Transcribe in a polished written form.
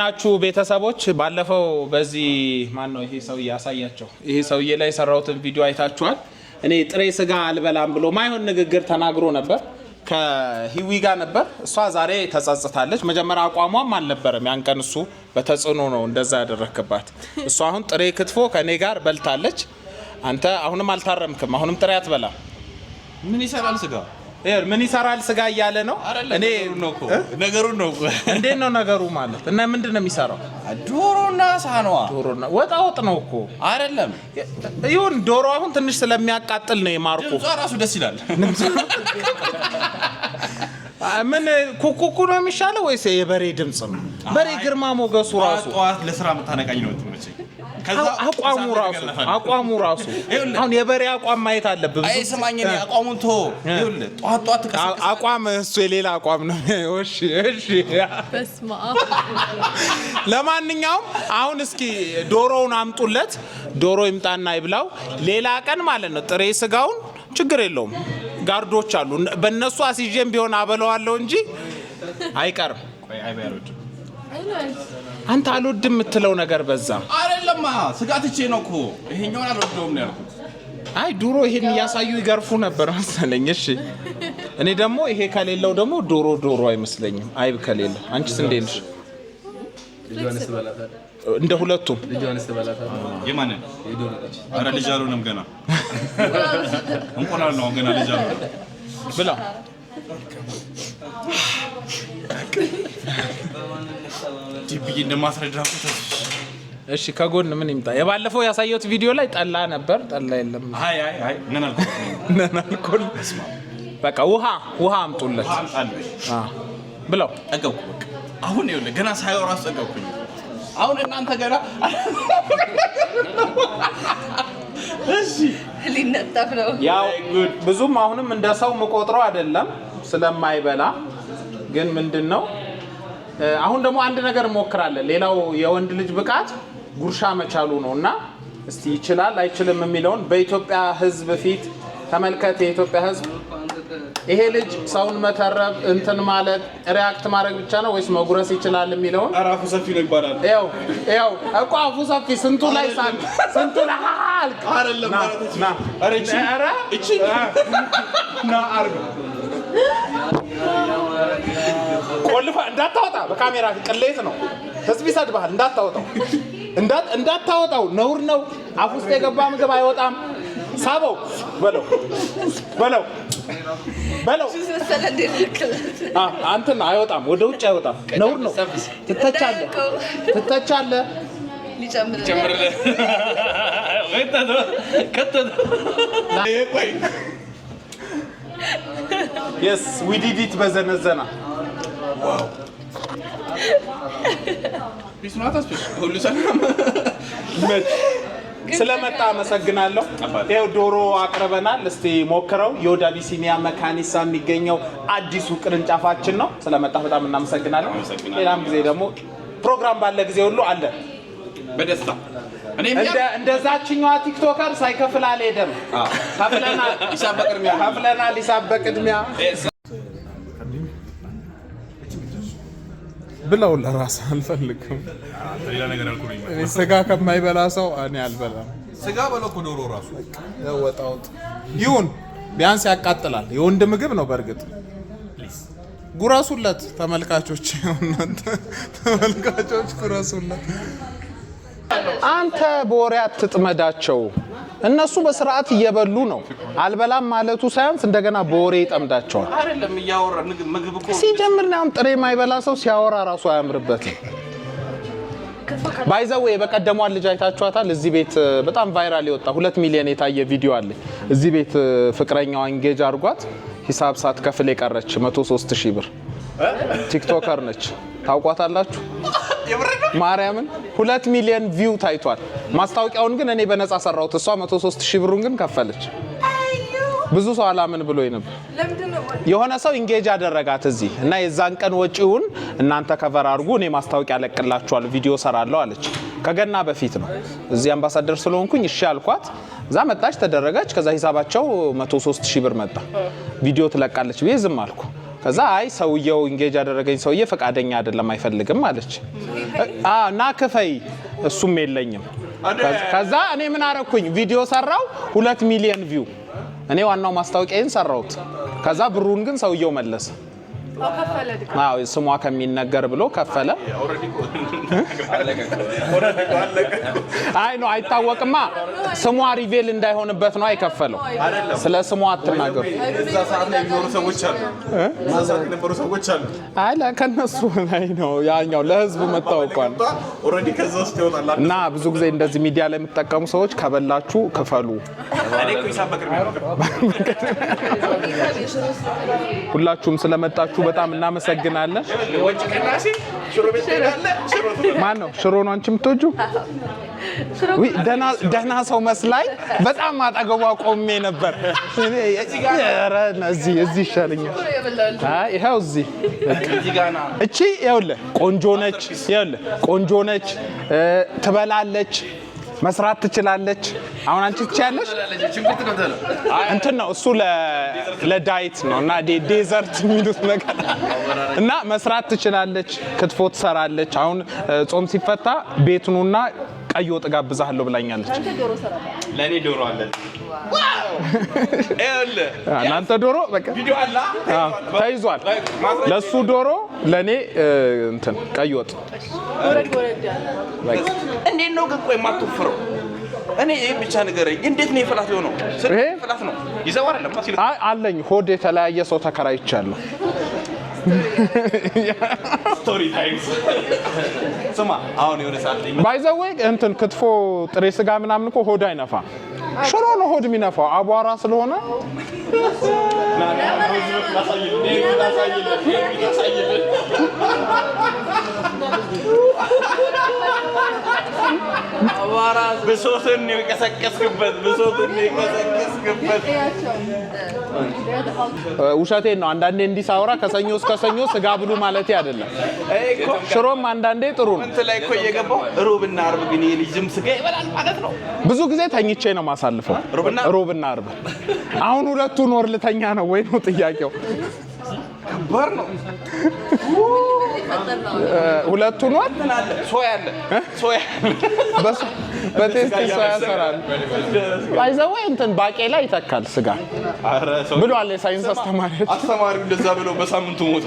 ናችሁ ቤተሰቦች? ባለፈው በዚህ ማን ነው ይሄ ሰውዬ ያሳያቸው፣ ይሄ ሰውዬ ላይ የሰራሁትን ቪዲዮ አይታችኋል። እኔ ጥሬ ስጋ አልበላም ብሎ ማይሆን ንግግር ተናግሮ ነበር። ከሂዊ ጋር ነበር። እሷ ዛሬ ተጸጽታለች። መጀመሪያ አቋሟም አልነበረም። ያን ቀን እሱ በተጽዕኖ ነው እንደዛ ያደረክባት። እሷ አሁን ጥሬ ክትፎ ከእኔ ጋር በልታለች። አንተ አሁንም አልታረምክም። አሁንም ጥሬ አትበላም። ምን ይሰራል ስጋ? ይኸውልህ፣ ምን ይሰራል ስጋ እያለ ነው። እኔ ነገሩን ነው እኮ፣ ነገሩን ነው እኮ። እንዴት ነው ነገሩ ማለት እና ምንድን ነው የሚሰራው? ዶሮና ሳህኗ። ዶሮና ወጣ ወጥ ነው እኮ። አይደለም። ይሁን፣ ዶሮ አሁን ትንሽ ስለሚያቃጥል ነው የማርኩ። ድምጿ ራሱ ደስ ይላል። ምን ኩኩኩ ነው የሚሻለው ወይስ የበሬ ድምፅ ነው? በሬ ግርማ ሞገሱ ራሱ። ጠዋት ለስራ የምታነቃኝ ነው የምትመቸኝ። ከዛ አቋሙ ራሱ፣ አቋሙ ራሱ። ይኸውልህ። አሁን የበሬ አቋም ማየት አለብህ። አይ ስማኝ፣ እኔ አቋሙን ቶ ይኸውልህ፣ ጠዋት ጠዋት ትቀሰቅስ አቋም እሱ የሌላ አቋም ነው። እሺ። በስመ አብ። ለማንኛውም አሁን እስኪ ዶሮውን አምጡለት። ዶሮ ይምጣና ይብላው። ሌላ ቀን ማለት ነው ጥሬ ስጋውን ችግር የለውም። Guard ኦች አሉ። በእነሱ አስይዤም ቢሆን አበለዋለሁ እንጂ አይቀርም። አንተ አልወድም የምትለው ነገር በዛ። አይደለማ፣ ስጋ ትቼ ነው እኮ፣ ይሄኛውን አልወደውም ነው ያልኩት። አይ ድሮ ይሄን እያሳዩ ይገርፉ ነበር መሰለኝ። እሺ፣ እኔ ደግሞ ይሄ ከሌለው ደግሞ ዶሮ ዶሮ አይመስለኝም። አይብ ከሌለው። አንቺስ እንዴት ነሽ? እንደ ሁለቱም። የማንን? ኧረ ልጅ አልሆነም ገና፣ እንቁላል ነው ገና፣ ልጅ አልሆነም። ብላው። እንዲህ ብዬ እንደማስረዳ እኮ ተስፍሽ። እሺ፣ ከጎን ምን ይምጣ? የባለፈው ያሳየሁት ቪዲዮ ላይ ጠላ ነበር። ጠላ የለም። አይ አይ አይ፣ non alcohol። Non alcohol። በቃ ውሃ ውሃ አምጡለት። አምጣልኝ። ብለው። ጠገብኩ በቃ። አሁን ይኸውልህ ገና ሳየው ራሱ ጠገብኩኝ። አሁን እናንተ ገና እሺ። ሊነጠፍ ነው። ያው ብዙም አሁንም እንደ ሰው ምቆጥረው አይደለም ስለማይበላ። ግን ምንድን ነው አሁን ደግሞ አንድ ነገር እንሞክራለን። ሌላው የወንድ ልጅ ብቃት ጉርሻ መቻሉ ነው እና እስቲ ይችላል አይችልም የሚለውን በኢትዮጵያ ሕዝብ ፊት ተመልከት። የኢትዮጵያ ሕዝብ፣ ይሄ ልጅ ሰውን መተረብ እንትን ማለት react ማድረግ ብቻ ነው ወይስ መጉረስ ይችላል የሚለውን። ኧረ አፉ ሰፊ ነው ይባላል። ይኸው ይኸው እኮ አፉ ሰፊ፣ ስንቱ ላይ ሳቅ፣ ስንቱ ላይ አልክ። አይደለም። ና። ማለት ና። ኧረ እቺ ኧረ እቺ ና አርግ፣ ቆልፈ እንዳታወጣ በካሜራ ፊት ቅሌት ነው። ህዝብ ይሰድብሃል። እንዳታወጣው፣ እንዳታወጣው፣ ነውር ነው። አፍ ውስጥ የገባ ምግብ አይወጣም። ሳበው፣ በለው በለው በለው። መሰለ እንዴ ልክለት? አንተን አይወጣም፣ ወደ ውጭ አይወጣም። ነውር ነው። ትተቻለህ፣ ትተቻለህ። ሊጨምር። ጨምርልህ። ከተተ። ቆይ። Yes, we did it በዘነዘና። Peace ነው፣ አታስብሽ። ሁሉ ሰላም። ስለመጣ አመሰግናለሁ። ይኸው ዶሮ አቅርበናል። እስቲ ሞክረው። የወደ አቢሲኒያ መካኒሳ የሚገኘው አዲሱ ቅርንጫፋችን ነው። ስለመጣ በጣም እናመሰግናለን። አመሰግናለሁ። ሌላም ጊዜ ደግሞ ፕሮግራም ባለ ጊዜ ሁሉ አለ። በደስታ እኔ እንደዛችኛዋ TikToker ሳይከፍል አልሄደም። ከፍለናል፣ ሂሳብ በቅድሚያ። ከፍለናል። ሂሳብ በቅድሚያ ብለው ለራስ አልፈልግም። ሌላ ነገር አልኩ ነው። ስጋ ከማይበላ ሰው እኔ አልበላም። ስጋ በለው እኮ ዶሮ ራሱ። ወጣውጥ ይሁን፣ ቢያንስ ያቃጥላል። የወንድ ምግብ ነው። በእርግጥ ጉረሱለት ተመልካቾች፣ እናንተ ተመልካቾች ጉረሱለት። አንተ በወሬ አትጥመዳቸው። እነሱ በስርዓት እየበሉ ነው። አልበላም ማለቱ ሳያንስ እንደገና በወሬ ይጠምዳቸዋል። አይደለም፣ እያወራ ምግብ እኮ። ሲጀምር አሁን ጥሬ የማይበላ ሰው ሲያወራ ራሱ አያምርበትም። By the way፣ የበቀደሟን ልጅ አይታችኋታል? እዚህ ቤት በጣም viral የወጣ 2 ሚሊዮን የታየ ቪዲዮ አለ። እዚህ ቤት ፍቅረኛዋ engage አድርጓት ሂሳብ ሳትከፍል የቀረች 103 ሺህ ብር፣ TikToker ነች። ታውቋታላችሁ? ማርያምን 2 ሚሊዮን view ታይቷል። ማስታወቂያውን ግን እኔ በነፃ ሰራሁት። እሷ 103 ሺህ ብሩን ግን ከፈለች። ብዙ ሰው አላምን ብሎኝ ነበር። የሆነ ሰው engage አደረጋት እዚህ እና የዛን ቀን ወጪውን እናንተ cover አድርጉ፣ እኔ ማስታወቂያ ለቅላችኋለሁ፣ ቪዲዮ ሰራለሁ አለች። ከገና በፊት ነው። እዚህ አምባሳደር ስለሆንኩኝ እሺ አልኳት። እዛ መጣች፣ ተደረገች። ከዛ ሂሳባቸው 103 ሺህ ብር መጣ። ቪዲዮ ትለቃለች ብዬ ዝም አልኩ። ከዛ አይ ሰውየው engage ያደረገኝ ሰውዬ ፈቃደኛ አይደለም፣ አይፈልግም አለች። እና ክፈይ፣ እሱም የለኝም። ከዛ እኔ ምን አረኩኝ? ቪዲዮ ሰራው፣ 2 ሚሊዮን view። እኔ ዋናው ማስታወቂያዬን ሰራሁት። ከዛ ብሩን ግን ሰውየው መለሰ። አዎ፣ ስሟ ከሚነገር ብሎ ከፈለ። አይ ነው አይታወቅማ፣ ስሟ reveal እንዳይሆንበት ነው አይከፈለው። ስለ ስሟ አትናገሩ። እዛ ሰዓት ላይ የሚኖሩ ሰዎች አሉ። እዛ ሰዓት የነበሩ ሰዎች አሉ። አይ ከነሱ ላይ ነው ያኛው ለህዝቡ መታወቋል። Already ከዛ ውስጥ ይወጣል። እና ብዙ ጊዜ እንደዚህ ሚዲያ ላይ የምትጠቀሙ ሰዎች ከበላችሁ ክፈሉ። እኔ እኮ ሂሳብ በቅድሚያ ነው። ሁላችሁም ስለመጣችሁ በጣም እናመሰግናለን። ወጪ ቀናሽ ሽሮ ቤት ትሄዳለህ፣ ሽሮ ትበላለህ። ማን ነው ሽሮ ነው አንቺ የምትወጂው? ውይ፣ ደህና ሰው መስላኝ በጣም አጠገቧ ቆሜ ነበር። ኧረ እዚህ እዚህ ይሻለኛል። አይ ይኸው እዚህ እቺ ይኸውልህ ቆንጆ ነች። ይኸውልህ ቆንጆ ነች፣ ትበላለች፣ መስራት ትችላለች። አሁን አንቺ ትችያለሽ። እንትን ነው እሱ ለ diet ነው እና dessert የሚሉት ነገር እና መስራት ትችላለች። ክትፎ ትሰራለች። አሁን ጾም ሲፈታ ቤት ኑና ቀይ ወጥ ጋብዛለሁ ብላኛለች። ለእኔ ዶሮ አለ። ይኸውልህ እናንተ ዶሮ በቃ ቪዲዮ አለ። አዎ፣ ተይዟል። ለሱ ዶሮ ለእኔ እንትን ቀይ ወጥ በቃ። እንዴት ነው ግን ቆይ የማትወፍረው? እኔ ይሄን ብቻ ንገረኝ። እንዴት ነው የ flat የሆነው? ስልክ ይሄ? flat ነው ይዘው አይደለም ሲል አይ አለኝ፣ ሆድ የተለያየ ሰው ተከራይቻለሁ። Story times። ስማ አሁን የሆነ ሰዓት ላይ By the way እንትን ክትፎ ጥሬ ስጋ ምናምን እኮ ሆድ አይነፋም። ሽሮ ነው ሆድ የሚነፋው አቧራ ስለሆነ። ብሶትን ነው የቀሰቀስክበት፣ ብሶትን ነው የቀሰቀስክበት። ውሸቴን ነው። አንዳንዴ እንዲህ ሳወራ ከሰኞ እስከ ሰኞ ስጋ ብሉ ማለቴ አይደለም። ሽሮም አንዳንዴ ጥሩ ነው። እንትን ላይ እኮ እየገባው ሮብና አርብ ግን ይሄ ልጅ ዝም ስጋ ይበላል ማለት ነው። ብዙ ጊዜ ተኝቼ ነው ማሳልፈው። ሮብና ሮብና አርብ። አሁን ሁለቱን ወር ልተኛ ነው ወይ ነው ጥያቄው። ከባድ ነው። ሁለቱን ወር እንትን አለ፣ ሶያ አለ፣ ሶያ አለ። በ tasty ሶያ ሰራል። By the way እንትን ባቄላ ይተካል ስጋ ኧረ ሰው ብሏል የሳይንስ አስተማሪያችን። አስተማሪው እንደዛ ብለው በሳምንቱ ሞተ።